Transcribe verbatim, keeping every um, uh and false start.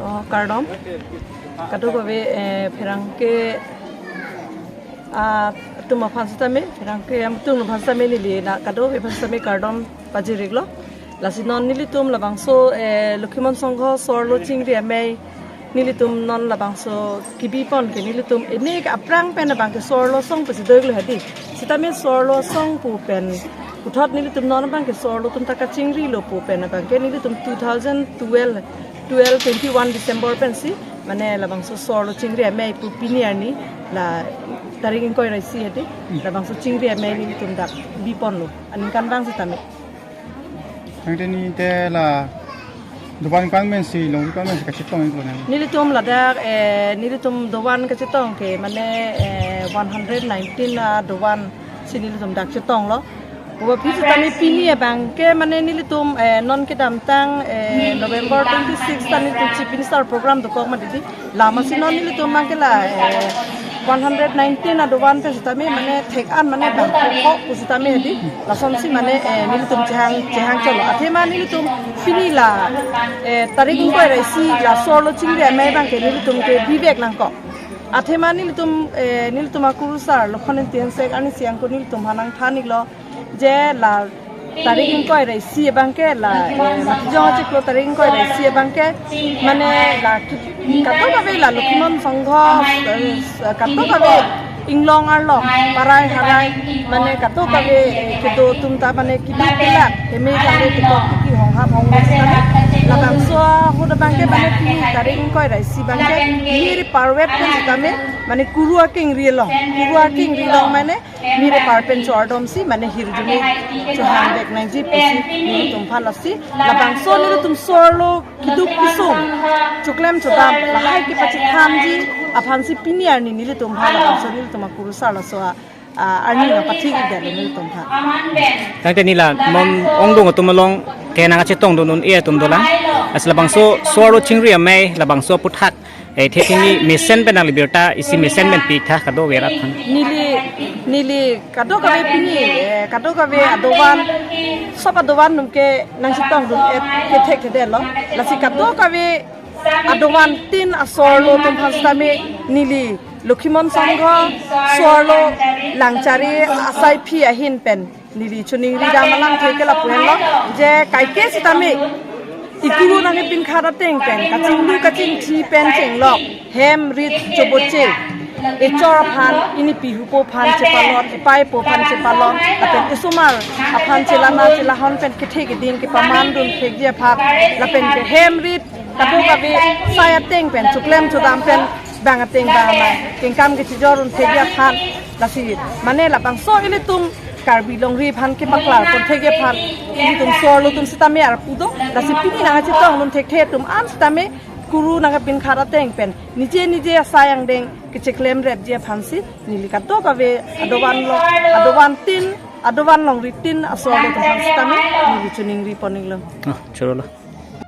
Oh, kardom. Kadokave, eh, pherangke, ah, atum aphan sitame, pherangke atum aphan sitame neli la kadokave aphan sitame kardom pajir-iklo. Lasi non nelitum labangso, eh, Lokhimon Sangha so-arlo chingri amei nelitum non labangso kebipon ke nelitum ene ke aphrang pen abangke so-arlo asong pusi do-iklo hedi. Sitame so-arlo asong pu pen puthot nelitum non abangke so-arlo atum ta kachingrilo pu pen abangke nelitum two thousand twelve, twelve, twenty-one December pensi mane labangso so-arlo chingri amei pu pini arni la tarik ingkoi ra isi hedi labangso chingri amei nelitum dak biponlo aningkanvang sitame. Tangte neli te la dovan kangmen si, longri kangmen si kachetong-iklo nang. Nelitum ladak, eh, nelitum dovan kachetong ke mane, eh, one hundred nineteen adovan si nelitum dak chetonglo. Pu aphi sitame pini abangke mane nelitum, eh, non kedamtang, eh, November twenty-six ta nelitum Chief Minister program dokok mati di. Lamasi non nelitum abangke la, eh, one hundred nineteen adovan pen sitame mane thek-an mane bang kok pu sitame hedi. Lasonsi mane, eh, nelitum chehang, chehang cholo. Athema nelitum pini la, eh, tarik ingkoi ra isi la so-arlo chingri amei abangke nelitum ke bivek nangkok. Athema nelitum, eh, nelitum akurusar Lokhon Ingti Hanse arnisi angko nelitum aphan nangthan-iklo. Je la tarik ingkoi ra isi abangke la, eh, Matijong achiklo tarik ingkoi ra isi abangke mane la ki-, kadokave la Lokhimon Sangha, eh, kadokave inglong arlong parai harai mane kadokave, eh, kedo atum ta mane kiduk kelak heme kangre tikok tiki honghap honglo sitame labangso ahut abangke mane pini tarik ingkoi ra isi abangke mir parvet pen sitame mane kuru akengri along, kuru akengri along mane mir apar pen cho-ardomsi mane hirjume chohangvek nangji pusi nelitum aphan lasi labangso nelitum so-arlo keduk kesung choklem chodam lahai kepachethanji aphansi pini arni nelitum aphan labangso nelitum akurusar laso a, a, arni nangpathik-ikdetlo nelitum aphan. Tangte neli la non ongdung atum along ke nangkachetongdun un-e atum dolang. Lasi labangso so-arlo chingri amei labangso aphuthak, eh, the thini mesen pen nangli birta isi mesen pen pi tha kadokave arat aphan. Neli, neli kadokave pini, eh, kadokave adovan, sob adovan atum ke nangchetongdun-et kethekthedetlo. Lasi kadokave adovan tin a so-arlo atum aphan sitame neli Lokhimon Sangha so-arlo Langchari asaiphi ahin pen neli choningri dam alamthe ke lapu henlo je kaike sitame ikuru nangkepinkhat ateng pen kachinglu kachingthi pen chenglok hem rit choboche echor aphan inipi hupo aphan chepalon, ipaipo aphan chepalon lapen isomar aphan chelana chelahon pen kethe keding kepamandun thekji aphan lapen ke hem rit kadokave sai ateng pen choklem chodam pen bang ateng bang amei kengkam kechijordun thekji aphan lasi mane labangso ilitum Karbi longri aphan kepaklarpon thekji aphan ilitum so-arlo atum sitame arpu do. Lasi pini nangkachetongdun thekthe atum an sitame kuru nangkepinkhat ateng pen nije nije asai angdeng kecheklemrepji aphansi neli kadokave adovan lo, adovan tin, adovan longri tin a so-arlo atum aphan sitame neli choningri pon-iklo. Ah, chorolo.